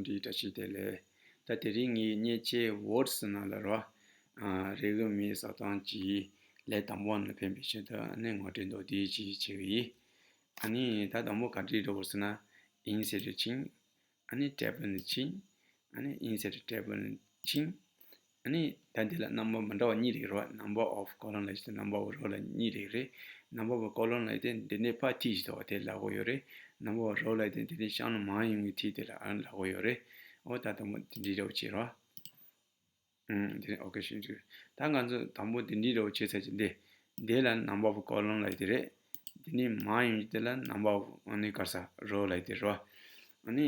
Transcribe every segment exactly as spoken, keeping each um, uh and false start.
བཀྲ་ཤིས་བདེ་ལེགས། ད་དེ་རིང་ངས་མཉེན་ཆས་ཝརཌ་ནང་ལ་རོ། ཨ། རེའུ་མིག་བཟོ་སྟངས་ཀྱི་ལས་དང་པོ་ནས་ཕན་པའི་ཆེད་དུ་ཨ་ནི་ངོ་སྤྲོད་མདོར་བསྡུས་ཅིག་བྱེད་ཀྱི་ཡིན། ཨ་ནི་ད་དང་པོ་ག་འདྲ་འགྲོ་དགོས་ཟེར་ན། ཨིན་སེརཊ་ཕྱིན། ཨ་ནི་ཊེབ་ལ་ཕྱིན། ཨ་ནི་ཨིན་སེརཊ་ཊེབ་ལ་ཕྱིན། ཨ་ནི་ད་འདི་ལ་རྣམ་པ་མི་འདྲ་བ་གཉིས་རེད་རོ། number of column ལབ་ཡག་དང་number of row ལབ་གཉིས་རེད་རེད། number of column ལབ་ཡག་དེ་འདི་ནས་ཕར་ཐིག་ཞིག་འདུག་པ། དེ་ལབ་དགོས་ཡོད་རེད། number of row ལབ་ཡག་དེ་འདི་ནས་གཤམ་ལ་མར་ཡོང་གི་ཐིག་དེ་ལ་ཨ་ནི་ལབ་དགོས་ཡོད་རེད། འོ་ད་དང་པོ་དེ་འདྲ་འདྲ་བོ་བྱེད་རོ། ཨུམ། དེ་ནས་ཨོ་ཀེ་ཞུ་རྒྱུ། ད་ང་ཚོ་དང་པོ་དེ་འདྲ་འདྲ་བོ་བྱེད་ཚར་གྱི་འདི། འདི་ལ་number of column ལབ་ཡག་དེ་རེད། དེ་ནས་མར་ཡོང་གི་དེ་ལ་number of ཨ་ནི་ག་རེ་ཟེར་row ལབ་ཡག་དེ་རེད་པ། ཨ་ནི་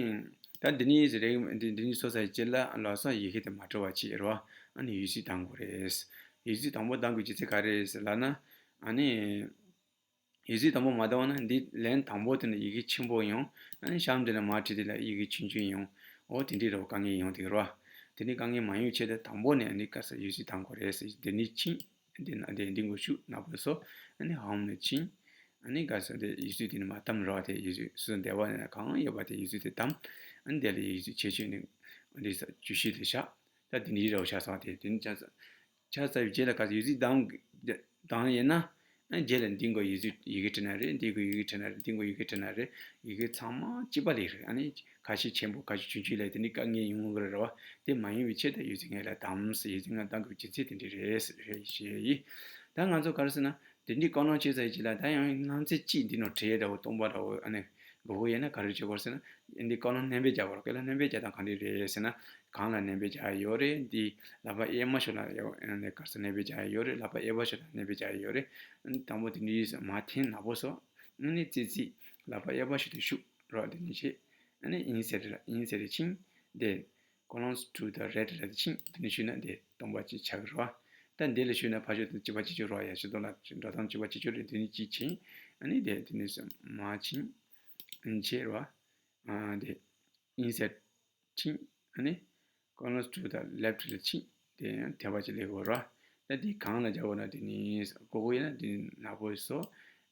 ད་འདི་ནས་རེད། འདི་འདི་ནས་བཟོས་ཚར་རྗེས་ལ་ལགས་སོ། ཡི་གེ་དེ་མ་འབྲི་བ་བྱེད་རོ། ཨ་ནི་ཡིག་གཟུགས་གདམ་དགོས་རེད། ཡིག་གཟུགས་དང་པོ་གདམ་དགོས་རྒྱུ་མཚན་ག་རེ་རེད་ཟེར་ལབ་ན། ཨ་ནི་ཡིག་གཟུགས་དང་པོ་མ་གདམ་པ་ན་འདི་ལན་དང་པོ་དེ་ནི་ཡི་གེ་ཆེན་པོ་ཡོང་། ཨ་ནི་གཤམ་དེ་ལ་མར་བྲིས་དེ་ལ་ཡི་གེ་ཆུང་ཆུང་ཡོང་། འོ་དེ་འདྲ་རོ། དཀའ་ངལ་ཡོང་དེ་རོ། དེ་ནས་དཀའ་ངལ་མ་ཡོང་ཆེད་དུ་དང་པོ་ནས་ཨ་ནི་ག་རེ་ཟེར་ཡིག་གཟུགས་གདམ་དགོས་རེད་ཟེར། འདི་ནས་ཕྱིན། འདི་ན་འདི་འདི་འགོ་ཤུགས་ནག་པོ་བཟོ། ཨ་ནི་ཧོམ་ནས་ཕྱིན། ཨ་ནི་ག་རེ་ཟེར་དེ་ཡིག་གཟུགས་དེ་ནི་མར་གདམ་རོ། དེ་ཡིག་གཟུགས་སུ་འདེབས་པ་ནས་གང་ཡོད་པ་དེ་ཡིག་གཟུགས་དེ་གདམ། ཨ་ནི་དེ་ལ་ཡིག་གཟུགས་ཆེ་ཆུང་ནི་འདི་ས་བཅུ་བཞི་དེ་བཞག། ད་དེ་འདྲ་རོ་ཆགས་སོང་། དེ་དེ་ནི་ཆགས་ཆགས་ཚར་བའི་རྗེས་ལ་ག་ཚོད་ཡིག་གཟུགས་གདམ་གདམ་ཡིན་ན། ཨ་རྗེས་ལ་འདི་འགོ་ཡིག་གཟུགས་ཡི་གེ་བྲིས་ན་རེད། འདི་འགོ་ཡི་གེ་བྲིས་ན་རེད། འདི་འགོ་ཡི་གེ་བྲིས་ན་རེད། ཡི་གེ་ཚང་མ་གཅིག་པ་ལས་རེད། ཨ་ནི་ཁ་ཤས་ཆེན་པོ་ཁ་ཤས་ཆུང་ཆུང་ལས་དེ་འདྲ་དཀའ་ངལ་ཡོང་གི་རེད་པ། དེ་མ་ཡོང་བའི་ཆེད་དུ་ཡིག་གཟུགས་སྔོན་ལ་གདམ་ཟེར། ཡིག་གཟུགས་སྔོན་གདམ་དགོས་རྒྱུ་མཚན་དེ་འདྲ་རེད་ཟེར་རེད་བཤད་ཡིན། ད་ང་ཚོ་ག་རེ་ཟེར་ན། དེ་འདྲའི་ཀོ་ལོན་བྱས་ཚར་རྗེས་ལ་ད་ཡང་སྣང་ཚད་གཅིག་འདི་ནང་བྲིས་འདྲ་བོ་སྟོང་པ་འདྲ་བོ་ཨ་ནི་དགོས་ཀྱི་ཡོད་ན་ག་རེ་བྱེད་དགོས་ཟེར་ན། འདི་ཀོ་ལོན་སྣོན་པ་རྒྱག་དགོས་རེད། ཀོ་ལོན་སྣོན་པ་རྒྱག་སྟངས་ག་འདྲ་རེད་ཟེར་ན། སྒང་ལ་སྣོན་པ་རྒྱག་ཡག་ཡོད་རེད། འདི་ལག་པ་གཡས་མ་ཤོག་ལ་ཡོད་ཨ་ནི་ག་རེ་ཟེར་སྣོན་པ་རྒྱག་ཡག་ཡོད་རེད། ལག་པ་གཡས་པ་ཤོག་ལ་སྣོན་པ་རྒྱག་ཡག་ཡོད་རེད། ཨ་ནི་དང་པོ་དེ་འདྲའི་མར་འཐེན་ནག་པོ་བཟོ། ཨ་ནི་ཙི་ཙི་ལག་པ་གཡས་པ་ཤོག་དེ་བཤུག་རོགས། དེ་འདྲ་བྱེད། ཨ་ནི་ཨིན་སེར་ཊི་ལ་ཨིན་སེར་ཊི་ཕྱིན། དེ་columns to the right ལ་ཕྱིན། དེ་ནས་ཞུས་ན་དེ་སྟོང་པ་གཅིག་ཆགས་ཀྱི་རེད་པ། ད་འདི་ལ་ཞུས་ན་ཕར་ཕྱོགས་དང་གཅིག་པ་གཅིག་ཆོད་རེད་པ། ཡར་ཕྱོགས་དང་ལ་འགྲོ་སྟངས་གཅིག་པ་གཅིག་ཆོད་རེད། དེ་ནས་གཅིག་ཕྱིན། ཨ་ནི་དེ་དེ་ནས་མར་ཕྱིན། ཨིན་ཆེ་རེད་པ། ཨ་དེ་ཨིན་སེར་ཊི་ཕྱིན། ཨ་ནི་columns to the left ལ་ཕྱིན། དེ་ཡང་དེ་པ་གཅིག་ལས་དགོས་རེད་པ། ད་འདི་སྒང་ལ་རྒྱག་དགོས་ན་དེ་ནས་དགོས་དགོས་ཡོད་ན་དེ་ནས་ནག་པོ་བཟོ།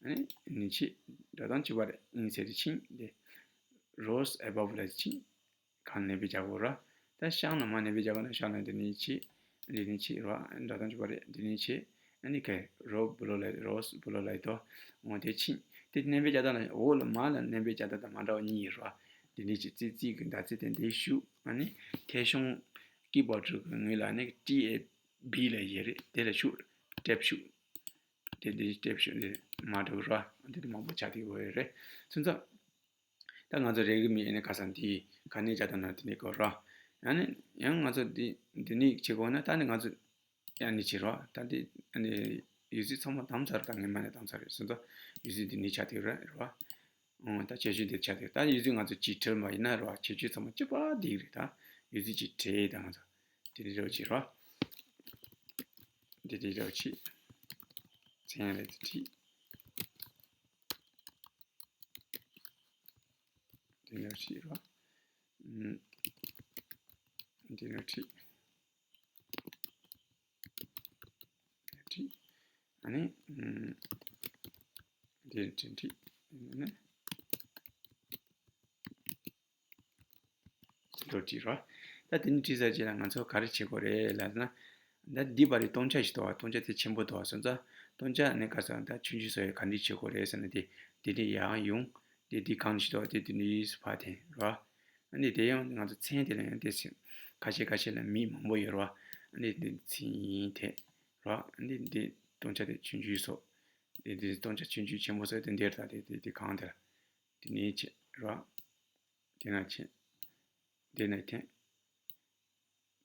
ཨ་ནི་ནི་ཕྱིན། འགྲོ་སྟངས་གཅིག་པ་རེད། ཨིན་སེར་ཊི་ཕྱིན། དེ་rows above ལ་ཕྱིན། སྒང་སྣོན་པ་རྒྱག་དགོས་རེད་པ། ད་གཤམ་ལ་མར་སྣོན་པ་རྒྱག་དགོས་ན་གཤམ་ལ་འདི་ནས་ཕྱིན། འདི་ནས་ཕྱིན་རེད་པ། འགྲོ་སྟངས་གཅིག་པ་རེད། འདི་ནས་ཕྱིན། ཨ་ནི་ག་row below ལ་rows below ལ་ཡོད་དོ། འོ་དེ་ཕྱིན། དེ་སྣོན་པ་རྒྱག་སྟངས་ལ་འོག་ལ་མར་ལ་སྣོན་པ་རྒྱག་སྟངས་དང་མ་འདྲ་བ་གཉིས་ཡོད་རེད་པ། འདི་ནས་ཕྱིན། ཙི་ཙི་གི་མདའ་རྩེ་དེ་འདི་བཤུག་ཨ་ནི་ཐད་གཞོང་ཀི་བྷོཌ་གི་ངོས་ལ་ཨ་ནི་T A B ལ་ཡོད་རེད། དེ་ལ་བཤུག་ཊེབ་བཤུག་དེ་འདི་ཊེབ་བཤུག་འདི་མར་འགྲོ་གི་རེད་པ། འདི་མང་པོ་ཆགས་བསྡད་ཡོད་རེད། སོང་ཙང་། ད་ང་ཚོ་རེའུ་མིག་ཨ་ནི་ཁ་སང་འདི་ག་ནས་རྒྱག་སྟངས་ན་དེ་ནས་དགོས་རེད། ཡང་ན་ཡང་ང་ཚོ་འདི་འདི་ནས་བྱེད་དགོས་ན། ད་ནི་ང་ཚོ་ཡང་ནས་བྱེད་རོགས། ད་འདི་ཨ་ནི་ཡིག་གཟུགས་ཚང་མ་བདམས་ཚར། ད་ངས་མར་ནས་བདམས་ཚར་རེད། སོང་ཙང་ཡིག་གཟུགས་འདི་ནས་ཆགས་བསྡད་རེད་རོགས། ཨང་། ད་ཁྱད་ཆོས་འདི་ཆགས་བསྡད། ད་ཡིག་གཟུགས་ང་ཚོ་གཅིག་བྲིས་པ་ཡིན་ན་རོགས། ཁྱད་ཆོས་ཚང་མ་གཅིག་པ་འདི་རེད། ད་ཡིག་གཟུགས་གཅིག་བྲིས། ད་ང་ཚོ་འདི་འདྲ་བྱེད་རོགས། འདི་འདྲ་བྱེད། མཚན་རེ་བྲིས། འདི་འདྲ་བྱེད་རོགས། ཨུམ། འདི་འདྲ་བྲིས། བྲིས། ཨ་ནི་ཨུམ། འདི་འདྲ་བྲིས། ཨ་ནི། འགྲོ་བྲིས་རོགས། ད་དེ་ནས་བྲིས་ཚར་རྗེས་ལ་ང་ཚོ་ག་རེ་བྱེད་དགོས་རེད་ལབ་ན། ད་འདི་བར་རི་སྟོང་ཆ་ཞིག་འདུག་པ། སྟོང་ཆ་དེ་ཆེན་པོ་འདུག་པ། སོང་ཙང་སྟོང་ཆ་ནི་ག་ས་ད་ཆུང་ཆུང་བཟོ་ཡག་ག་འདྲ་བྱེད་དགོས་རེད་ཟེར་ན། དེ་དེ་འདྲ་ཡང་ཡོང་། དེ་འདི་གང་ཞིག་འདུག་པ། དེ་དེ་འདྲ་ཕར་འཐེན་རོགས། ཨ་ནི་དེ་ཡང་ང་ཚོ་མཚན་དེ་ལ་ཡང་དེ་ཁ་ཤས་ཁ་ཤས་ལ་མིང་མང་པོ་ཡོད་རོགས། ཨ་ནི་དེ་མཚན་ཡིན་དེ་རོགས། ཨ་ནི་འདི་སྟོང་ཆ་དེ་ཆུང་ཆུང་བཟོ། དེ་དེ་སྟོང་ཆ་ཆུང་ཆུང་ཆེན་པོ་བཟོ། དེ་འདིར་ད་དེ་དེ་དེ་གང་དེ་ལ། དེ་ནས་བྱེད་རོགས། དེ་ན་བྱེད། དེ་ན་འཐེན།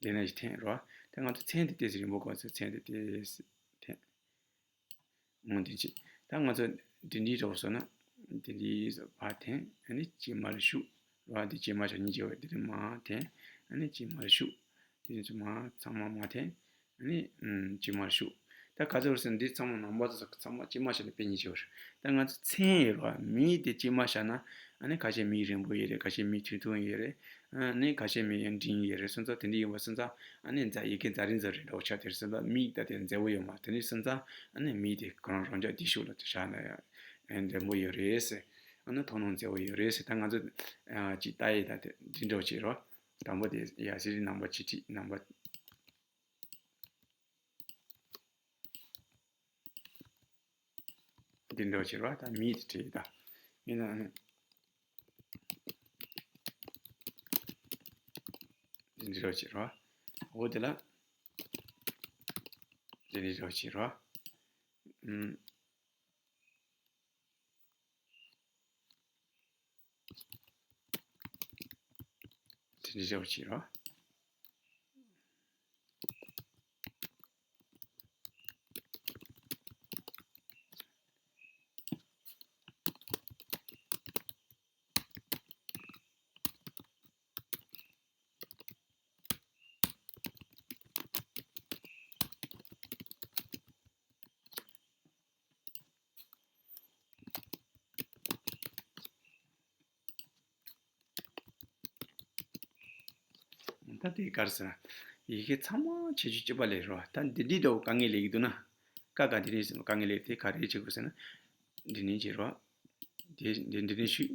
དེ་ན་ཞིག་འཐེན་རོགས། ད་ང་ཚོ་མཚན་དེ་ཏོག་ཙམ་རིང་པོ་དགོས་ཚེ་མཚན་དེ་ཏོག་ཙམ་འཐེན། འོང་། དེ་བྱེད། ད་ང་ཚོ་འདི་འདྲའི་རོགས་བཟོ་ན། འདི་འདྲའི་བཟོ་ཕར་འཐེན། ཨ་ནི་ཇེ་མར་བཤུག་རོགས། འདི་ཇེ་མར་བྱ་གཉིས་བྱེད་པ། འདི་ནས་མར་འཐེན། ཨ་ནི་ཇེ་མར་བཤུག་འདི་ནས་ཚུར་མར་ཚང་མ་མར་འཐེན། ཨ་ནི་ཨུམ། ཇེ་མར་བཤུག་ད་ག་ཚོད་རེད་ཟེར་ན། འདི་ཚང་མ་ནང་པ་ཚོ་ཚང་མ་ཇེ་མར་བྱས་ནས་དཔེ་གཉིས་བྱེད་པ་རེད། ད་ང་ཚོ་མཚན་ཡོད་རེད་པ། མིང་དེ་ཇེ་མར་བཞག་ན། ཨ་ནི་ཁ་ཤས་མིང་རིང་པོ་ཡོད་རེད། ཁ་ཤས་མིང་ཐུང་ཐུང་ཡོད་རེད། ཨ་ནི་ཁ་ཤས་མིང་ཡང་འབྲིང་ཡོད་རེད། སོང་ཙང་དེ་འདྲ་ཡིན་པ་སོང་ཙང་། ཨ་ནི་མཛའ་ཡི་གེ་མཛའ་རིམ་ཚོ་རེད་འདྲ་བོ་ཆགས་དེ་རེད། སོང་ཙང་མིང་ད་དེ་མཛེས་པོ་ཡོད་མ་རེད། དེ་འདྲ་སོང་ཙང་ཨ་ནི་མིང་དེ་ཁོ་རང་རང་འཇགས་དེ་ཤུགས་ལ་དེ་བཞག་ན་ཡང་འདྲ་པོ་ཡོད་རེད་ཟེར། ཨ་ནི་མཐོང་སྣང་མཛེས་པོ་ཡོད་རེད་ཟེར། ད་ང་ཚོ་ཨ་ཅིག་ལྟ་ཡི་ད་དེ་འདི་འདྲ་བོ་བྱེད་རོགས། དང་པོ་དེ་ཡ་སི་རི་ནམ་པར་ཅིག་བྲིས། ནམ་པར་འདི་འདྲ་བྱེད་རོགས། ད་མི་དེ་བྲིས་ད། ཡིན་ན་ནི་འདི་འདྲ་བྱེད་རོགས། འོ་དེ་ལ་འདི་འདྲ་བྱེད་རོགས། ཨུམ། དེ་འདྲ་བྱེད་རོགས། ད་དེ་ག་རེ་ཟེར་ན། ཡི་གེ་ཚང་མ་ཁྱད་ཆོས་གཅིག་པ་ལས་རོ། ད་འདི་འདི་འདྲ་བོ་དཀའ་ངལ་སླེབས་ཀྱི་འདུག་ན། ཀ་ཀ་འདི་འདྲ་དཀའ་ངལ་སླེབས་དེ་ག་རེ་བྱེད་དགོས་ཟེར་ན། འདི་ནས་བྱེད་རོ། འདི་འདི་འདི་ནས་བཤུས།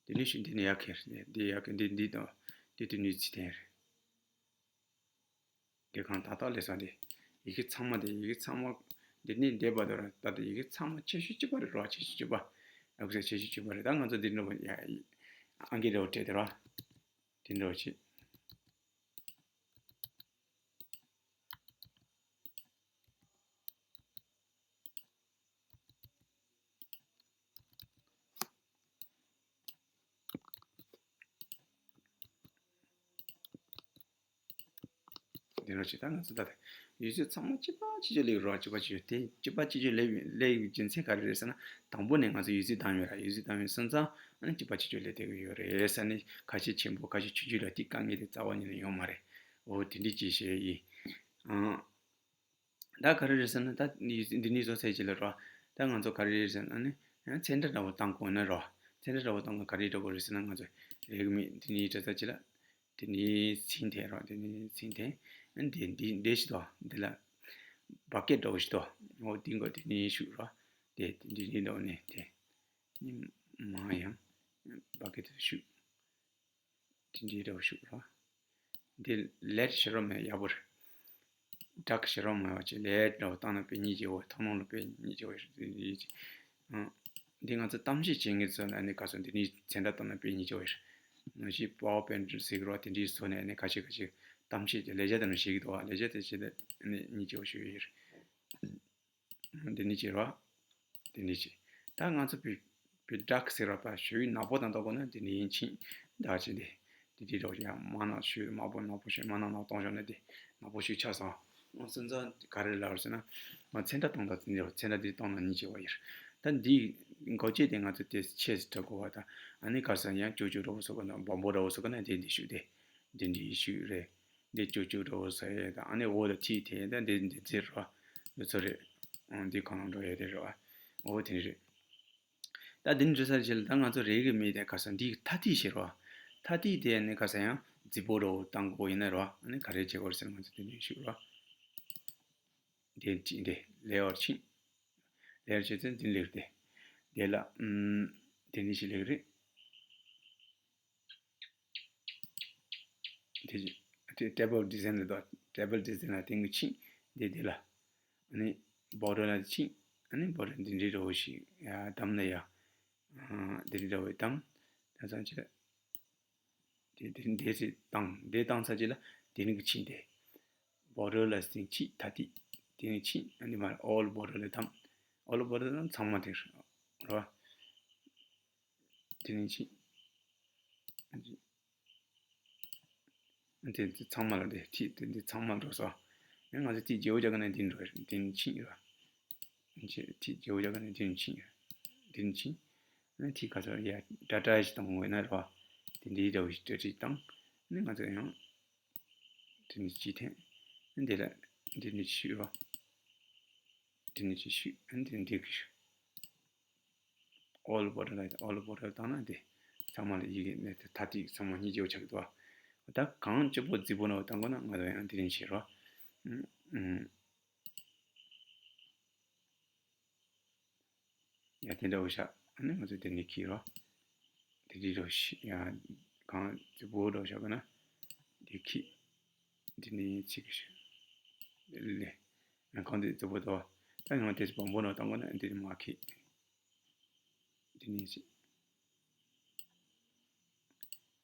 འདི་ནས་བཤུས། འདི་ནས་ཡར་ཁྱེར། འདི་ཡར་ཁྱེར། འདི་འདི་དང་འདི་དེ་ནས་ཚིག་དོན་རེད། དེ་གང་ཏག་ཏག་ལས་སོང་སྟེ། ཡི་གེ་ཚང་མ་དེ། ཡི་གེ་ཚང་མ་འདི་ནས་འདས་པ་དེ་ར། ད་ལྟ་ཡི་གེ་ཚང་མ་ཁྱད་ཆོས་གཅིག་པ་རེད་རོ། ཁྱད་ཆོས་གཅིག་པ། ཨ་ཁུ་ཟེར་ཁྱད་ཆོས་གཅིག་པ་རེད། ད་ང་ཚོ་འདི་འདྲ་བོ་ཡ་ཨང་ཀི་འདྲ་བོ་སྤྲད་དེ་རོ། དེ་འདྲ་བོ་བྱེད། དེ་འདྲ་བྱེད། ད་ང་ཚོ་ད་ལྟ་ཡུལ་ཚོད་ཚང་མ་གཅིག་པ་གཅིག་རྐྱང་སླེབས་རོགས། གཅིག་པ་གཅིག་རྐྱང་། དེ་གཅིག་པ་གཅིག་རྐྱང་སླེབས་སླེབས་ཡོད་རྒྱུ་མཚན་ག་རེ་རེད་ཟེར་ན། དང་པོ་ནས་ང་ཚོ་ཡུལ་ཚོད་བདམས་ཡོད་ར། ཡུལ་ཚོད་བདམས་ཡོད་སོང་ཙང་ཨ་ནི་གཅིག་པ་གཅིག་རྐྱང་སླེབས་བསྡད་ཀྱི་ཡོད་རེད་ཟེར་ནས། ཁ་ཤས་ཆེན་པོ་ཁ་ཤས་ཆུང་ཆུང་ལ་དེ་དཀའ་ངལ་དེ་རྩ་བ་ཉིད་ནས་ཡོད་མ་རེད། འོ་དེ་འདྲ་ཅིག་བཤད་ཡིན། ཨང་། ད་ག་རེ་རེད་ཟེར་ན། ད་འདི་འདི་ནས་བཟོ་ཚར་རྗེས་ལ་རོ། ད་ང་ཚོ་ག་རེ་རེད་ཟེར་ན་ནི། ཡང་ཚན་ཁྲ་འདྲ་བོ་བཏང་དགོས་ན་རོ། ཚན་ཁྲ་འདྲ་བོ་བཏང་དགོས་ག་རེ་འདྲ་བོ་རེད་ཟེར་ན། ང་ཚོ་རེག་མི་འདི་ནས་འདྲ་ས་ཅི་ལ། འདི་ནས་ཚིག་མཐུན་རོ། འདི་ནས་ཚིག་མཐུན། ཨ་འདི་འདི་འདི་ཞིག་དོ། འདི་ལ་བ་ཀེ་འདྲ་བོ་ཞིག་དོ། འོ་འདི་མགོ་འདི་ནས་ཞུགས་རོ། འདི་འདི་འདི་འདྲ་བོ་ནས་འདི་ནས་མ་ཡང་བ་ཀེ་དེ་ཞུགས། འདི་འདྲ་བོ་ཞུགས་རོ། འདི་ལེ་ཊི་ཞེ་དྲག་མེད། ཡག་པོ་རེད། ཌར་ཀི་ཞེ་དྲག་མེད་པ་ཅིག་ལེ་ཊི་འདྲ་བོ་བཏང་ན་དཔེ་སྙིང་རྗེ་བོ། མཐོང་སྣང་ལ་དཔེ་སྙིང་རྗེ་བོ་རེད། འདི་འདི་ཅིག་ཨང་། འདི་ང་ཚོ་གཏམ་བཤད་བྱེད་མཁན་ཚོ་ལ་ནི་ག་ཚོད་འདི་ནས་ཚན་ཁྲ་བཏང་ན་དཔེ་སྙིང་རྗེ་བོ་རེད། ནང་བཞིན་པ་ཝར་པོའིན་ཊི་ཟེར་གི་རོ། དེ་འདྲའི་བཟོ་ནས་ནི་ཁ་ཤས་ཁ་ཤས་གཏམ་བཤད་ཀྱི་ལས་བྱ་དེ་འདྲ་བྱེད་ཀྱི་འདུག་བ། ལས་བྱ་དེ་བྱེད་ན་ནི་སྙིང་རྗེ་བོ་ཞིག་ཡོད་རེད། འདི་ནས་བྱེད་རོགས། འདི་ནས་བྱེད། ད་ང་ཚོ་བི་བི་ཌར་ཀི་ཟེར་བ་པ་ཞུ་ཡི་ནག་པོ་དང་ལྟ་དགོས་ན་འདི་ནས་ཡིན་ཕྱིན་ད་བྱེད་འདི། འདི་འདྲ་འདྲ་བོ་ཡ་མ་ནག་ཞུ་དམར་པོ་ནག་པོ་ཞུ་མ་ནག་ནག་གཏོང་ཞོག་ན་འདི་ནག་པོ་ཞིག་ཆགས་སོང་། སོང་ཙང་ག་རེ་ལབ་ཟེར་ན། ང་ཚན་ཁྲ་བཏང་དང་འདི་འདྲ་བོ་ཚན་ཁྲ་འདི་བཏང་ན་སྙིང་རྗེ་བ་ཡོད། ད་འདི་འགོ་བྱེད་དེ་ང་ཚོ་དེ་ཆེ་ཙམ་འགྲོ་དགོས་བ། ད་ཨ་ནི་ག་ས་ཡང་ཅོ་ཅོ་འདྲ་བོ་བཟོ་དགོས་ན་སྦོམ་པོ་འདྲ་བོ་བཟོ་དགོས་ན་འདི་འདི་ཞུ་དེ། འདི་འདི་ཞུ་རེད། འདི་ཅོ་ཅོ་འདྲ་བོ་ཟེར་ཡས་དང་། ཨ་ནི་འོག་ལ་ཐིག་དེ་ད་འདི་འདི་ཟེར་རོ། འདི་ཚོ་རེད། ཨང་། འདི་གང་ལ་འགྲོ་ཡས་དེ་རེད་བ། འོ་དེ་རེད། ད་འདི་འདྲ་ས་བྱས་ལ་ད་ང་ཚོ་རེ་གི་མི་དེ་ག་ས་འདི་ཐ་ཐིག་ཟེར་རོ། ཐ་ཐིག་དེ་ནི་ག་ས་ཡང་རྫིག་པོ་འདྲ་བོ་བཏང་དགོས་ཡིན་ན་རོ། ཨ་ནི་ག་རེ་བྱེད་དགོས་ཟེར་ན་ང་ཚོ་དེ་འདྲ་ཞུ་རོ། འདི་འདི་འདི་ལེ་ཡར་ཕྱིན། ལེ་ཡར་བྱས་ཚེ་འདི་ལེགས་ཏེ། དེ་ལ་ཨམ་དེ་འདྲ་ཞིག་ལེགས་རེད། དེ་དེ་ཊེ་བལ་ཌི་ཛའིན་ལ་དོ། ཊེ་བལ་ཌི་ཛའིན་ལ་དེང་གི་ཕྱིན། དེ་དེ་ལ་ཨ་ནི་བོར་ཌར་ལ་ཕྱིན། ཨ་ནི་བོར་ཌར་འདི་འདྲའི་འདྲ་བོ་ཞིག་ཡ་བདམས་ན་ཡ། ཨ་འདི་འདྲའི་འདྲ་བོ་བདམས། ད་ཚང་ཅི་ལ་དེ་དེ་འདི་ཚེ་བཏང་། འདི་བཏང་ཚར་ཅི་ལ་དེ་ནི་གི་ཕྱིན་ཏེ། བོར་ཌར་ལ་སྟེང་ཕྱིན། ད་དེ་དེ་ནི་ཕྱིན། ཨ་ནི་མ་ཨོལ་བོར་ཌར་ལ་བདམས། ཨོལ་བོར་ཌར་ལ་ཚང་མ་དེ་རེད་བ། དེ་ནས་ཅི། དེ་དེ་ཚང་མ་ལ་དེ་ཐིག་དེ་འདི་ཚང་མ་འགྲོ་སོང་། ང་ཚོ་ཐིག་བརྗེ་པོ་རྒྱག་ག་ན་འདི་འགྲོ་རེད། འདི་ནས་ཕྱིན་ར། ཅི་ཐིག་བརྗེ་པོ་རྒྱག་ག་ན་འདི་ནས་ཕྱིན་ར། འདི་ནས་ཕྱིན། ཨ་ནི་ཐིག་ག་ཚོད་ཡ་འདྲ་འདྲ་ཞིག་བཏང་དགོས་ན་ར། དེ་འདི་འདྲ་བོ་ཞིག་འདྲ་འདྲ་བཏང་། ཨ་ནི་ང་ཚོ་ཡང་དེ་ནས་ཅི་འཐེན། ཨ་ནི་འདི་ལ་འདི་ནས་ཕྱིན་ར། དེ་ནས་ཅི་ཞུ། ཨ་ནི་དེ་འདི་གི་ཞུ། ཨོལ་བོ་ཊལ་ལ། ཨོལ་བོ་ཊལ་བཏང་ན་དེ་ཚང་མ་ལ་ཡི་གེ་ནས་དེ་ཐ་ཐིག་ཚང་མ་སྙིང་རྗེ་བོ་ཆགས་ཀྱི་འདུག་བ། ད་གང་སྐྱིད་པོ་རྫིག་པོ་ནང་བཏང་དགོས་ན་ང་ཚོ་ཡང་དེ་རིང་བྱེད་རོགས། ཨུམ། ཡ་དེ་འདྲ་བོ་བཞག་ཨ་ནི་ང་ཚོ་དེ་ནས་འཁྱེར་རོགས། དེ་འདྲ་བོ་ཞིག་ཡ་གང་རྫིག་པོ་འདྲ་བོ་བཞག་དགོས་ན། ཡི་ཁི། འདི་ནི་ཚིག་ལེ། གང་དེ་རྫི་པོ་དོ། ད་ཡང་དེ་བམ་པོ་ནང་བཏང་གོ་ན་འདི་ནི་མ་ཁི། འདི་ནི་ཚིག་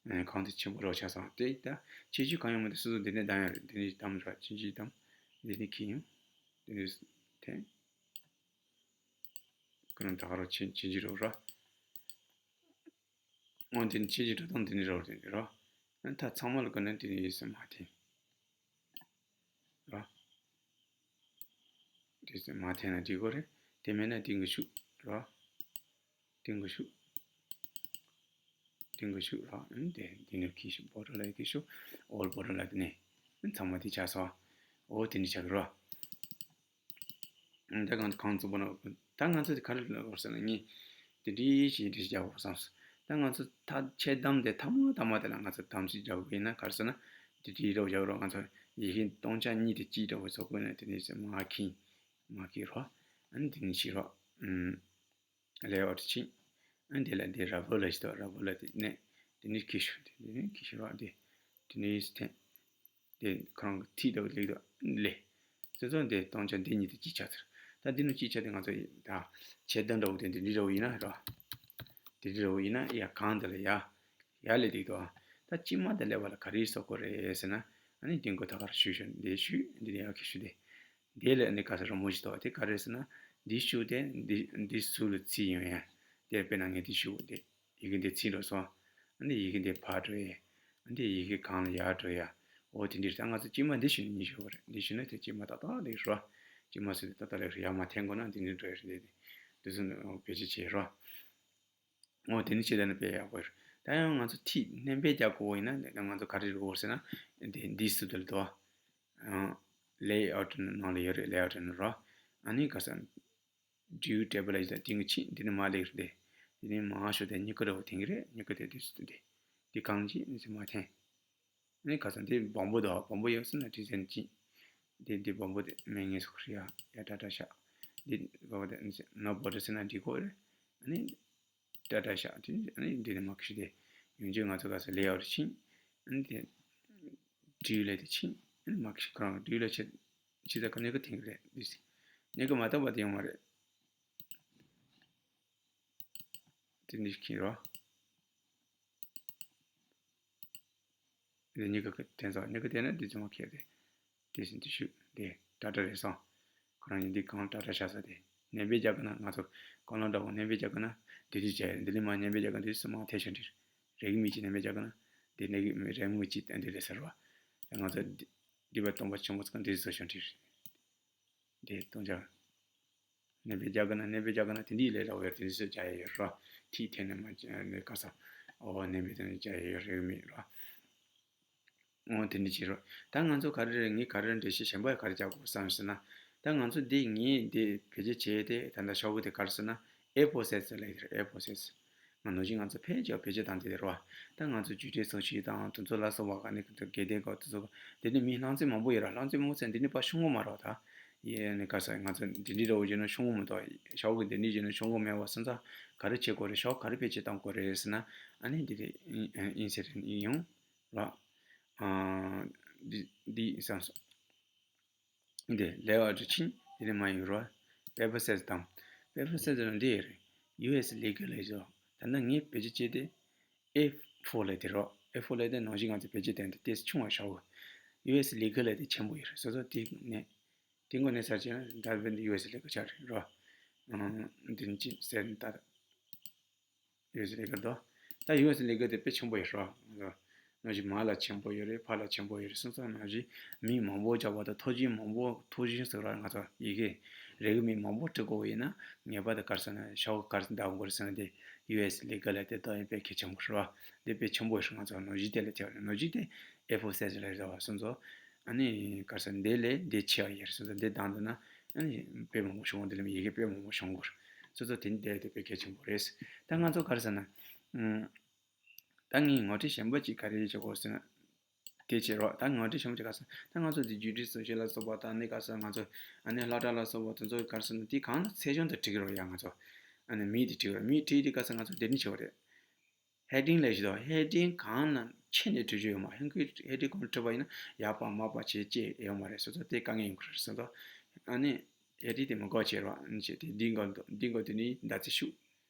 གང་དེ་ཆེན་པོ་རོ་ཆ་སང་དེ་ད་ཆེ་ཆུ་གང་ཡང་མི་འདུག་སོ་སོ་འདི་ནི་བཏང་ཡང་རེད། འདི་ནི་གཏམ་ར་ཆེ་ཆུ་གཏམ། འདི་ནི་ཁི་ཡང་། འདི་ནི་ཐེན། ཁོ་རང་ད་ག་རོ་ཆེ་ཆེ་ཆུ་རོ་ར། འོ་འདི་ནི་ཆེ་ཆུ་རོ་དང་འདི་ནི་རོ་རེད་རོ། ད་ཚང་མ་ལ་གོ་ན་འདི་ནི་ཡོད་ས་མ་ཐེན། རོ། འདི་ས་མ་ཐེན་ན་འགྲིག་གོ་རེད། དེ་མེད་ན་འདི་གི་ཤུག་རོ། འདི་གི་ཤུག་འདི་གི་ཤུག་རོ། འདི་འདི་ནི་ཁི་ཤུག་བོ་རོ་ལ་ཁི་ཤུག་ཨོལ་བོ་རོ་ལ་དེ་ནི་ཚང་མ་འདི་ཆ་སོ། འོ་དེ་ནི་ཆ་གི་རོ། ད་གང་གང་ཚོ་བོ་ན་ད་ང་ཚོ་དེ་ག་རེ་ལབ་ཟེར་ན་ངས་དེ་འདྲི་ཞིག་འདྲི་རྒྱག་དགོས་བསམ་སོང་། ད་ང་ཚོ་ད་ཆེད་གཏམ་དེ་ཐ་མ་ཐ་མ་དེ་ལ་ང་ཚོ་གཏམ་ཞིག་རྒྱག་དགོས་ཡིན་ན་ག་རེ་ཟེར་ན་དེ་འདྲི་རོགས་རྒྱག་རོགས། ང་ཚོ་ཡི་ཤིན་སྟོང་ཆ་གཉིས་དེ་གཅིག་འདྲ་བོ་ཚོ་དགོས་ན་དེ་ནས་མ་ཁིན་མ་ཁིན་རོགས། ཨ་ནི་དེ་ནས་ཤི་རོགས། ཨུམ། ལེ་ཨའུ་ཊི་ཕྱིན། ཨ་ནི་དེ་ལ་དེ་ར་བོ་ལ་ཞིག་དང་ར་བོ་ལ་དེ་ནས་དེ་ནས་ཁི་ཤུ་དེ་དེ་ནས་ཁི་ཤུ་རོགས། དེ་དེ་ནས་ཐེན། དེ་ཁོ་རང་གི་ཐིག་འདྲ་བོ་ལེགས་འདུག་ལེ། སོ་སོ་འདི་སྟོང་ཆ་འདི་གཉིས་དེ་གཅིག་ཆགས་ཚར། ད་འདི་ནི་གཅིག་ཆགས་དེ་ང་ཚོ་ད་ཆེད་དོན་འདྲ་བོ་དེ་འདི་འདྲ་བོ་ཡིན་ན་རོ། འདི་འདྲ་བོ་ཡིན་ན་ཡ་གང་འདི་ལ་ཡ། ཡ་ལེ་འདུག་དོ། ད་དཀྱིལ་མ་དེ་ལེ་བ་ལ་ག་རེ་སོག་གོ་རེད་ཟེར་ན། ཨ་ནི་འདི་མགོ་ད་གར་ཞུ་ཞུ་འདི་ཞུ་འདི་ཡ་གི་ཞུ་དེ། འདི་ལ་ནི་ག་ས་ར་མོ་ཞིག་དོ་དེ་ག་རེ་ཟེར་ན། འདི་ཞུ་དེ་འདི་འདི་སུ་ལ་ཚིག་ཡོང་ཡ། དེ་དཔེར་ན་ངས་འདི་ཞུ་དེ། ཡི་གེ་འདི་ཚིག་འགྲོ་སོང་། ཨ་ནི་ཡི་གེ་འདི་ཕར་འགྲོ་ཡས། ཨ་ནི་ཡི་གེ་གང་ལ་ཡར་འགྲོ་ཡ། འོ་དེ་འདྲ་ད་ང་ཚོ་དཀྱིལ་མ་འདི་ཞུ་ནི་ཞུ་བ་རེད། འདི་ཞུ་ན་དེ་དཀྱིལ་མ་ཏག་ཏག་ལེགས་རོ། དཀྱིལ་མ་སུ་དེ་ཏག་ཏག་ལེགས་རོ། ཡར་མར་འཐེན་དགོས་ན་འདི་འདྲ་འགྲོ་ཡ་རེད། འདི་འདི་ཚོ་བེད་སྤྱོད་བྱེད་རོ། འོ་དེ་ནི་ཆེད་དོན་ནི་དཔེ་ཡག་པོ་རེད། ད་ཡང་ང་ཚོ་ཐིག་སྣོན་པ་རྒྱག་དགོས་ཡིན་ན་ང་ཚོ་ག་རེ་རེད་དགོས་ཟེར་ན། འདི་འདི་སུ་དེ་ལ་དོ། ལེ་ཨའུ་ཊི་ནང་ལ་ཡོད་རེད། ལེ་ཨའུ་ཊི་ནང་རོ། ཨ་ནི་ག་ས། View Table ལ་ཡིན་ད་དེ་ངས་ཕྱིན་འདི་ནི་མ་ལེགས་རེད། དེ་ནི་མ་ཤོ་དེ་མྱི་གུ་རེ་བ་དེང་གི་རེད། མྱི་གུ་དེ་དུས་སུ་དེ་དེ་གང་ཅི་ནི་ཚེ་མ་འཐེན། ནི་ག་ས་འདི་བམ་པོ་དང་བམ་པོ་ཡོད་སོང་ན་དྲི་ཟན་ཅི། འདི་འདི་བམ་པོ་དེ་མེ་ངེས་སོགས་རེད་ཡ། ཡ་ཏྲ་ཏྲ་ཤ། འདི་བམ་པོ་དེ་ནི་ཚེ་ན་བོ་དེ་སེ་ན་འདི་གོ་རེད། ནི་ཏྲ་ཏྲ་ཤ་དེ་ནི་འདི་ནི་མ་ཁི་དེ་ཡོང་རྒྱུ་ང་ཚོ་ག་ས་ལེ་ཨའུ་ཊི་ཕྱིན། ནི་དེ་བྲིས་ལས་དེ་ཕྱིན། ནི་མ་ཁི་ཁོ་རང་བྲིས་ལས་ཆེ། ཇི་ལྟར་ག་ནས་ག་ཐེངས་རེད་འདི་སི། ནས་ག་མ་བཏབ་པ་དེ་ཡོང་བ་རེད། དེ་འདི་ཤིག་རོ། དེ་ནས་ག་ག་དེ་ཚོ་ནས་ག་དེ་ན་འདི་ཚོ་མ་ཁྱེར་ཏེ། དེ་བཞིན་དུ་ཞུ་དེ་ཏྲ་ཏྲ་རེད་སོང་། ཁོ་རང་ཡིན་འདི་གང་ཏྲ་ཏྲ་ཤ་ས་དེ། ནས་བེ་རྒྱག་གི་ན་ང་ཚོ་གང་ལ་འདྲ་བོ་ནས་བེ་རྒྱག་གི་ན་འདི་འདི་བྱས་འདི་ལི་མ་ནས་བེ་རྒྱག་གི་འདི་སུ་མ་ཐེ་ཤོན་འདིར། རེག་མི་ཅི་ནས་བེ་རྒྱག་གི་ན་འདི་ནས་རེག་མི་ཅི་ཏན་འདི་རེད་ཟེར་བ། ང་ཚོ་འདི་འདི་བ་སྟོང་པ་ཆེན་པོ་ཚོ་འདི་བཟོ་ཤོན་འདིར། འདི་སྟོང་ཆ། ནས་བེ་རྒྱག་གི་ན་ནས་བེ་རྒྱག་གི་ན་དེ་འདི་ལས་ར་བེར་དེ་འདི་སུ་བྱ་ཡི་ཡོད་རོ། ཐིག་འཐེན་ནས་མ་ནས་ག་ས། ཨོ་ནས་བེ་དེ་འདི་བྱ་ཡི་ཡོད་རེག་མི་རོ། འོ་དེ་འདྲ་བྱེད་རོགས། ད་ང་ཚོ་ག་རེ་རེད། ངས་ག་རེ་འགྲེལ་བཤད་གཞན་པ་ག་རེ་རྒྱག་དགོས་བསམ་ཟེར་ན། ད་ང་ཚོ་འདི་ངས་འདི་བེད་སྤྱོད་བྱས་ཏེ་ད་ལྟ་ཤོག་བུ་དེ་ག་རེ་ཟེར་ན། ཨེ་ཕོར་སའིཛ་ལབ་ཡོད་རེད། ཨེ་ཕོར་སའིཛ། ང་ནོར་གྱིས་ང་ཚོ་ཕལ་ཆེར་བེད་སྤྱོད་བཏང་དེ་རེད་བ། ད་ང་ཚོ་བརྒྱུད་འབྲེལ་ཚོགས་ཆུང་དང་དེ་ཚོ་ལ་སོགས་པ་ག་ནས་ག་ཚོད་དགེ་ལྡན་ག་དེ་ཚོ་དེ་ནས་མི་སྣང་ཚུལ་མང་པོ་ཡོད་ར། སྣང་ཚུལ་མང་པོ་ཚད་འདི་ནས་ཕར་ཤོང་གི་མ་རེད་བ། ད་ཡེ་ནས་ག་ས་ང་ཚོ་འདི་འདྲི་འདྲ་བོ་བྱས་ན་ཤོང་གི་མི་འདུག་ཤོག་བུ་འདི་འདྲི་བྱས་ན་ཤོང་གི་མེད་བ། སོང་ཙང་ག་རེ་བྱེད་དགོས་རེད། ཤོག་ག་རེ་བེད་སྤྱོད་བཏང་དགོས་རེད་ཟེར་ན། ཨ་ནི་འདི་རེད། ཨིན་ཨིན་ཟེར་ཡིན་ཡོང་། ར། ཨ། འདི་འདི་བསམ་སོང་། འདི་ལེ་ཨའུ་ཊི་ཕྱིན་འདི་ནས་མ་ཡོང་རོགས། པེ་པར་སའིཛ་དང་། པེ་པར་སའིཛ་ལ་འདི་ཡོད་རེད། ཡུ་ཨེས་ལི་གལ་ལ་བཞག་ད་ལྟ་ངས་བེད་སྤྱོད་བྱས་ཏེ་ཨེ་ཕོར་ལབ་དེ་རོགས། ཨེ་ཕོར་ལབ་དེ་ནང་བཞིན་ང་ཚོ་བེད་སྤྱོད་བཏང་དེ་ཏོག་ཙམ་ཆུང་བ་ཤོག་ཡུ་ཨེས་ལི་གལ་ལབ་དེ་ཆེན་པོ་ཡོད་རེད། སོ་སོ་དེ་ནས་དེ་མགོ་ནས་ཚར་བྱས་ན་ད་བེད་ཡུ་ཨེས་ལི་གལ་ཆགས་རེད་རོགས། འདི་ནས་ཅི་ཟེར་ན་ད། ཡུ་ཨེས་ལི་གལ་དོ། ད་ཡུ་ཨེས་ལི་གལ་དེ་དཔེ་ཆེན་པོ་ཡོད་རོགས། ནང་བཞིན་མར་ལ་ཆེན་པོ་ཡོད་རེད། ཕར་ལ་ཆེན་པོ་ཡོད་རེད། སོང་ཙང་ནང་བཞིན་མི་མང་པོ་བྱ་བ་དང་ཐོ་རྒྱན་མང་པོ་ཐོ་རྒྱན་ཟེར་ར་ང་ཚོ་ཡི་གེ་རིགས་མི་མང་པོ་འབྲི་དགོས་ཡིན་ན་ངེས་པར་དུ་ག་རེ་ཟེར་ན་ཤོག་ག་རེ་འདྲ་དགོས་རེད་ཟེར་ན་དེ་ཡུ་ཨེས་ལི་གལ་ལབ་དེ་དོ་ཡིན་དཔེ་གལ་ཆེན་པོ་རེད་བ། དེ་དཔེ་ཆེན་པོ་ཡོད་རེད། ང་ཚོ་ནང་བཞིན་དེ་ལ་བྱས་པ་རེད། ནང་བཞིན་དེ་ཨེ་ཕོར་སའིཛ་ལ་རེད་བ། སོང་ཙང་ཨ་ནི་ག་རེ་ཟེར་འདི་ལས་འདི་ཆེ་བ་ཡོད་རེད། སོང་ཙང་འདི་བཏང་འདུག་ན་ཨ་ནི་དཔེ་མང་པོ་བྱུང་འདི་ལ་མི་ཡི་གེ་དཔེ་མང་པོ་བྱུང་དགོས་རེད། སོ་སོ་དེ་འདྲ་དེ་དཔེ་གལ་ཆེན་པོ་རེད། ད་ང་ཚོ་ག་རེ་ཟེར་ན། ཨུམ། ད་ངས་ངོ་སྤྲོད་གཞན་པ་ཅིག་ག་རེ་བྱེད་དགོས་ཟེར་ན། དེ་བྱེད་རོགས། ད་ངོ་སྤྲོད་གཞན་པ་ཅིག་ག་ཟེར་ན། ད་ང་ཚོ་འདི་བརྒྱུད་འབྲེལ་ཚོགས་ཆུང་ལ་སོགས་པ་དང་ནི་ག་ཟེར་ང་ཚོ་ཨ་ནི་སློབ་གྲྭ་ལ་སོགས་པ་དེ་ཚོ་ག་རེ་ཟེར་ན་དེ་གང་ལ་ཚད་གཞི་དུ་བྲིས་ཀྱི་རོགས་ཡ། ང་ཚོ་ཨ་ནི་མིང་དེ་བྲིས་རོགས། མིང་བྲིས་དེ་ག་ཟེར་ང་ཚོ་དེ་ནི་བྱེད་པ་རེད། ཧེ་ཌིང་ལབ་ཞིག་དང་། ཧེ་ཌིང་གང་ན་ཁྱེར་ནས་བྲིས་རྒྱུ་ཡོད་མ་རེད། ཧེ་ཌིང་གང་བྲིས་པ་ཡིན་ན་ཡར་པ་མར་པ་བྱས་བཅད་ཡོད་མ་རེད། སོ་སོ་དེ་དཀའ་ངལ་ཡོང་གི་རེད་སོང་ཙང་། ཨ་ནི་ཧེ་ཌིང་དེ་མི་དགོས་བྱས་རོགས། ཨ་ནི་བྱས་དེ་འདི་འགོ་འདི་འགོ་དེ་ནི་མདའ་རྩེ་ཤུགས།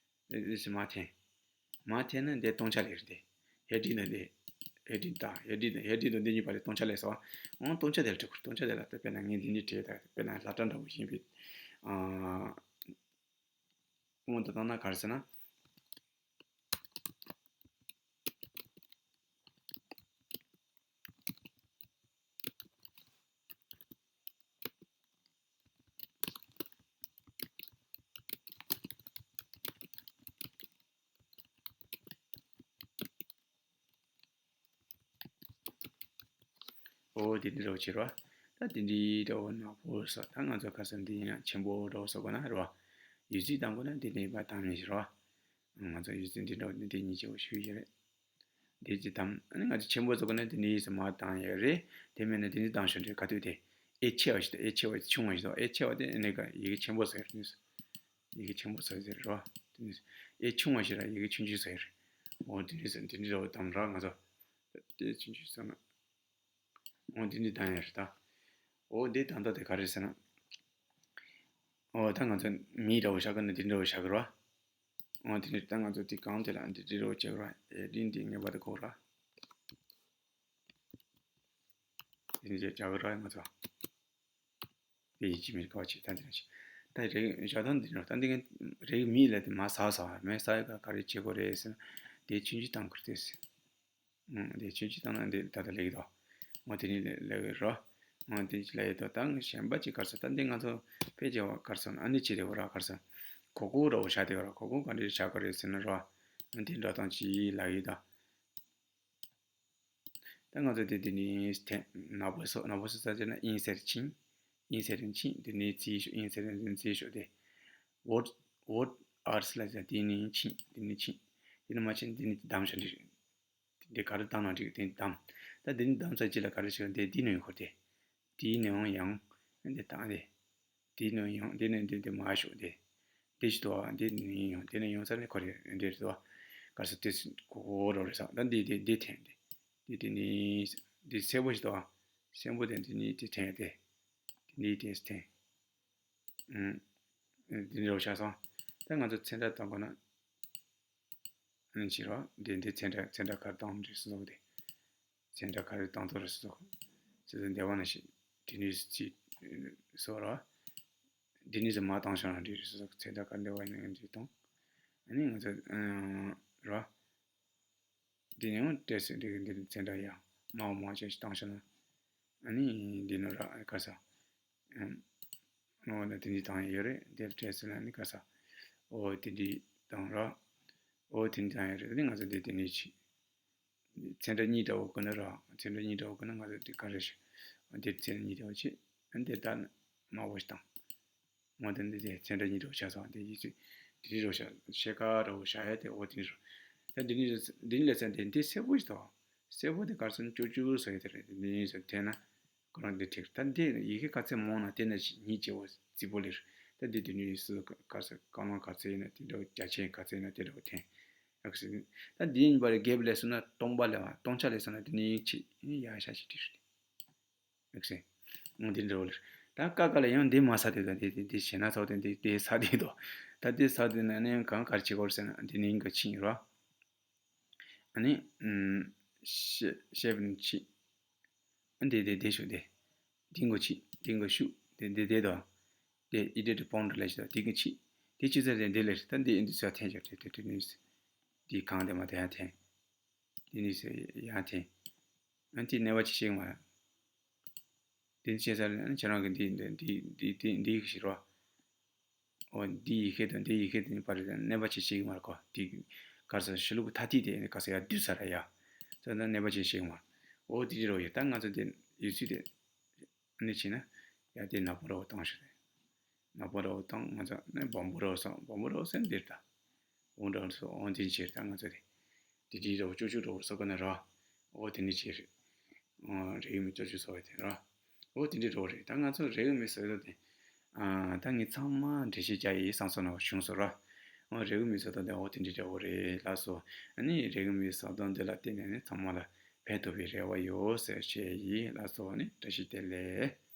ཨེ་ཨེ་མར་འཐེན། མར་འཐེན་ན་འདི་སྟོང་ཆ་ལས་རེད་དེ། ཧེ་ཌིང་དང་འདི། ཧེ་ཌིང་དང་ཧེ་ཌིང་དང་ཧེ་ཌིང་དང་འདི་གཉིས་བར་ལ་སྟོང་ཆ་ལས་སོ། འོང་སྟོང་ཆ་དེ་ལ་འགྲིག་གི་རེད། སྟོང་ཆ་དེ་ལ་དཔེར་ན་ངས་འདི་འདྲ་བྲིས་ད། དཔེར་ན་སློབ་གྲྭ་འདྲ་པོ་ཡིན་པའི། ཨ། དབང་དུ་བཏང་ན་ག་རེ་ཟེར་ན། ཨོ་དེ་འདྲ་བྱེད་རོགས། ད་དེ་འདྲའི་འདྲ་བོ་ནག་པོ་ས། ད་ང་ཚོ་ཁ་སང་འདི་ཡང་ཆེན་པོ་འདྲ་བོ་ས་དགོས་ན་རོགས། ཡོད་ཚད་བཏང་དགོས་ན་འདི་འདྲའི་པ་བཏང་མི་ཤེས་རོགས། ང་ཚོ་ཡོད་ཚད་འདི་འདྲ་བོ་འདི་འདྲའི་ཉིན་ཆེ་བོ་ཞུ་ཡི་རེད། འདི་ཅི་དམ། ཨ་ནི་ང་ཚོ་ཆེན་པོ་ས་དགོས་ན་འདི་འདྲའི་ས་མ་བཏང་ཡོད་རེད། དེ་མིན་ན་འདི་འདྲའི་བཏང་ཤོག་འདྲ་ག་དུས་དེ། ཨེ་ཆེ་བ་ཞིག་དང་ཨེ་ཆེ་བ་ཆུང་བ་ཞིག་དང་། ཨེ་ཆེ་བ་དེ་ཨ་ནི་ག་ཡི་གེ་ཆེན་པོ་ཟེར་ནི། ཡི་གེ་ཆེན་པོ་ཟེར་ཟེར་རོ། དེ་ནི་ཨེ་ཆུང་བ་ཞིག་ར་ཡི་གེ་ཆུང་ཆུང་ཟེར། འོ་དེ་ནི་ཟེར་དེ་ནི་རོ་དམ་ར་ང་ཚོ། དེ་ཆུང་ཆུང་ཟེར་ན། འོ་དེ་ནི་དང་ཡ་རེད་ད། འོ་དེ་དང་ད་དེ་ག་རེ་ཟེར་ན། འོ་ད་ང་ཚོ་མི་འདྲ་བོ་བཞག་གི་ན་དེ་འདྲ་བོ་བཞག་གི་རོ། འོ་དེ་ནི་ད་ང་ཚོ་དེ་གང་དེ་ལ་འདི་འདྲ་བོ་བྱེད་གི་རོ། ཨེ་དེ་འདི་ངེས་པར་དུ་གོ་ར། དེ་འདྲ་བྱ་གི་ར་ང་ཚོ། དེ་ཡིན་གཅིག་མིན་གཅིག་ཅིག་ད་འདི་རེད་ཤག། ད་རེད་ཞག་དང་འདི་རེད། ད་འདི་ངས་རེད་མི་ལ་དེ་མ་ཟ་ཟ་མེད་ཟ་ཡ་ག་ག་རེ་བྱེད་དགོས་རེད་ཟེར་ན། དེ་ཆུང་ཆུང་བཏང་དགོས་རེད་ཟེར། ཨང་། དེ་ཆུང་ཆུང་བཏང་ན་འདི་ད་ལྟ་ལེགས་དོ། འོ་དེ་ནི་ལེགས་རོ། འོ་དེ་ཅི་ལ་ཡོད་དོ། ད་གཞན་པ་ཅིག་ག་རེ་ཟེར། ད་འདི་ང་ཚོ་དཔེ་ཆ་བ་ག་རེ་ཟེར་ན་ཨ་ནི་ཅི་རེད་བ་ར་ག་རེ་ཟེར། གོ་གོ་ར་བོ་བཞག་དེ་བ་ར། གོ་གོ་ག་འདྲ་བཞག་དགོས་རེད་ཟེར་ན་རོ། འོ་དེ་འགྲོ་སྟངས་ཅི་ལ་ཡོད་ད། ད་ང་ཚོ་དེ་དེ་ནི་ཐེ་ནག་པོ་སོ་ནག་པོ་སོ་ས་ཅེ་ན་ཨིན་སེར་ཆིང་། ཨིན་སེར་ཆིང་། དེ་ནི་རྩིས་ཤོག་ཨིན་སེར་རྩིས་ཤོག་དེ། ཝོར་ཝོར་ཨར་སི་ལ་ཟེར། དེ་ནི་ཆིང་། དེ་ནི་ཆིང་། དེ་ནི་མ་ཆིང་། དེ་ནི་བདམས་ཤོག་འདི་རེད། དེ་ག་རེ་བཏང་ན་འགྲིག་དེ་བདམས། ད་དེ་ནི་བདམས་ས་ཅི་ལ་ག་རེ་ཞིག་དེ་དེ་ནི་ཡོང་ཁོ་དེ། དེའི་ནང་ཡང་འདི་དང་འདི། དེའི་ནང་ཡང་འདི་ནས་འདི་འདི་མ་ཤོག་འདི། འདི་ཞིག་འདུག་བ། འདི་ནས་ཡང་འདི་ནས་ཡང་ས་ནས་ཁོ་རེ་འདི་རེད་བ། ག་རེ་ཟེར་དེ་གོ་གོ་རོ་རེད་ས། ད་འདི་འདི་འདི་འཐེན་འདི། འདི་འདི་ནི་འདི་སེར་པོ་ཞིག་འདུག་བ། སེར་པོ་དེ་འདི་ནི་འདི་འཐེན་དེ། འདི་འདི་འཐེན། ཨུམ། འདི་འདྲ་བྱས་སོང་། ད་ང་ཚོ་ཚན་ཁ་བཏང་དགོས་ན། ཨ་ནི་བྱེད་རོགས། འདི་འདི་ཚན་ཁ་ཚན་ཁ་ག་རེ་བཏང་འདྲི་སོ་སོ་དེ། ཚན་ཁ་ག་རེ་བཏང་ཐུབ་རེད་སོ་སོ། སོ་སོ་འདི་བ་ན་ཞིག་འདི་ནི་ཅི་སོ་ར། འདི་ནི་ཟ་མ་བཏང་བྱུང་ན་འདྲི་རེད་སོ་སོ། ཚན་ཁ་ག་འདི་བ་ཡིན་ན་འདི་བཏང་། ཨ་ནི་ང་ཚོ་ར། འདི་ནི་ཡང་བྲེས་སོ་འདི་གི་འདི་ནི་ཚན་ཁ་ཡང་མ་འོ་མ་ཅན་ཞིག་བཏང་བྱུང་ན། ཨ་ནི་འདི་ནི་ར་ག་ས། ཨོ་ན་དེ་འདྲའི་བཏང་ཡོད་རེད། དེར་བྲེས་ཟེར་ན་ནི་ག་ས། ཨོ་དེ་འདྲའི་བཏང་ར། ཨོ་དེ་འདྲའི་བཏང་ཡོད་རེད། ཨ་ནི་ང་ཚོ་འདི་དེ་འདྲའི་ཆི། ཚན་ཁ་གཉིས་འདྲ་བོ་ཀུན་ན་ར། ཚན་ཁ་གཉིས་འདྲ་བོ་ཀུན་ན་ང་ཚོ་འདི་ག་རེ་ཞིག་འདིར་ཚན་གཉིས་འདྲ་བོ་ཆི། ཨ་འདིར་ད་མ་བོ་ཞིག་བཏང་། ཨོ་དེ་འདི་དེ་ཚན་ཁ་གཉིས་འདྲ་བོ་ཆགས་སོང་། དེ་ཡིད་ཆེས་དེ་འདྲའི་རོ་ཤ་ཤེལ་ཁ་འདྲ་བོ་བཞག་ཡ་དེ། ཨོ་དེ་འདྲའི་རོ། ད་འདི་འདྲའི་འདི་འདྲའི་ལས་ཚན་དེ་འདི་སེར་པོ་ཞིག་འདུག་སེར་པོ་དེ་ག་རེ་ཟེར་ན་ཅོ་ཅོ་ཟེར་ཡ་དེ་རེད། འདི་འདྲའི་ཟེར་འཐེན་ན། ཁོ་རང་འདི་ཁྲིད། ད་འདི་ཡི་གེ་ག་ཚད་མང་ན་དེ་ན་ཞིག་ཉིད་སྐྱེ་བོ་རྩིས་པོ་ལེར། ད་འདི་དུས་ནི་སུ་ག་ས་ཀ་ནང་ག་ཚད་ཡིན་ན་དེ་འདྲ་བོ། རྒྱ་ཆེན་ག་ཚད་ཡིན་ན་དེ་འདྲ་བོ་འཐེན། ཡག་སྲིད། ད་འདི་ཡིན་པ་རེད། རྒྱབ་ལས་སོང་ན་སྟོང་པ་ལས་བ་སྟོང་ཆ་ལས་སོང་ན་འདི་ནི་ཡིན་ཆེ་ཡིན་ཡ་ཤ་ཞིག་བྲིས་རེད། ཡག་སྲིད། འོ་འདི་འདྲ་བོ་ལེར། ད་ཀ་ཀ་ལ་ཡང་འདི་མ་ས་དེ་དང་འདི་འདི་འདི་བྱས་ན་ཚོགས་དེ་འདི་འདི་ས་དེ་དོ། ད་འདི་ས་དེ་ན་ནི་གང་ག་རེ་བྱེད་དགོས་ཟེར་ན་འདི་ནི་ཡིན་ག་ཆིང་རོ། ཨ་ནི། ཤེ་ཤེབ་ནི་ཆི། ཨ་འདི་འདི་འདི་ཤུ་འདི། འདི་མགོ་ཆི། འདི་མགོ་ཤུ། འདི་འདི་འདི་དོ། འདི་ཨི་ཌེ་ཊི་པོན་ཊི་ལ་ཤི་དོ། འདི་གི་ཆི། འདི་ཆི་ཟེར་འདི་འདི་ལེར། ད་འདི་ཨིན་འདི་ཚོ་འཐེན་ཆོག་འདི་འདི་འདི་ནི། འདི་གང་དེ་མ་དེ་ཡང་འཐེན། འདི་ནི་ཚོ་ཡང་འཐེན། ཨ་འདི་གནས་པ་ཆི་ཤེས་མ། འདི་ནི་བྱས་ཚར་ནས་ཁྱེད་རང་གི་འདི་འདི་འདི་འདི་འདི་ཡི་གེ་ཤེས་རོགས། འོ་འདི་ཡི་གེ་དང་འདི་ཡི་གེ་དེ་གཉིས་བར་གནས་པ་ཆེ་ཤེས་ཀྱི་མ་རེད་གོ། འདི་ག་རེ་ཟེར་ཤི་ལུག་གི་ཐ་ཐི་དེ་ནི་ག་རེ་ཟེར་ཡ་བསྡུས་ཚར་ར་ཡ། ཙང་ད་གནས་པ་ཆེ་ཤེས་ཀྱི་མ་རེད། འོ་དེ་འདྲ་རོ་ཡོད། ད་ང་ཚོ་དེ་ཡོད་ཚུལ་དེ་ནི་བྱས་ན་ཡ་དེ་ནག་པོ་ར་བོ་བཏང་ཤོག་རེད། ནག་པོ་ར་བོ་བཏང་། ང་ཚོ་ནི་སྦོམ་པོ་ར་བོ་སོང་། སྦོམ་པོ་ར་བོ་སོང་འདིར་ད། འོ་འདྲ་བོ་སོང་། འོ་དེ་བྱས་ད་ང་ཚོ་དེ་དེ་འདྲ་ར་བོ་ཅོ་ཅོ་ར་བོ་སོ་ག་ན་ར། འོ་དེ་ནི་བྱས་རེད། རེའུ་མིག་ཅོ་ཅོ་སོ་བའི་དེ་ར། འོ་དེ་འདྲའི་རོ་རེད། ད་ང་ཚོ་རེའུ་མིག་སོ་ཡོད་དེ། ཨ་ད་ངས་ཚང་མ་འགྲེལ་བཤད་རྒྱག་ཡིན་བསམ་སོང་ན་བྱུང་སོང་ར། ཨོ་རེའུ་མིག་བཟོ་སྟངས་དེ་ཨོ་དེ་འདྲ་འདྲ་བོ་རེད་ལགས་སོ། ཨ་ནི་རེའུ་མིག་བཟོ་སྟངས་འདི་ལ་བརྟེན་ནས་ནི་ཚང་མ་ལ་ཕན་ཐོགས་པའི་རེ་བ་ཡོད་ཟེར་བཤད་ཡིན་ལགས་སོ། ཨ་ནི་བཀྲ་ཤིས་བདེ་ལེགས།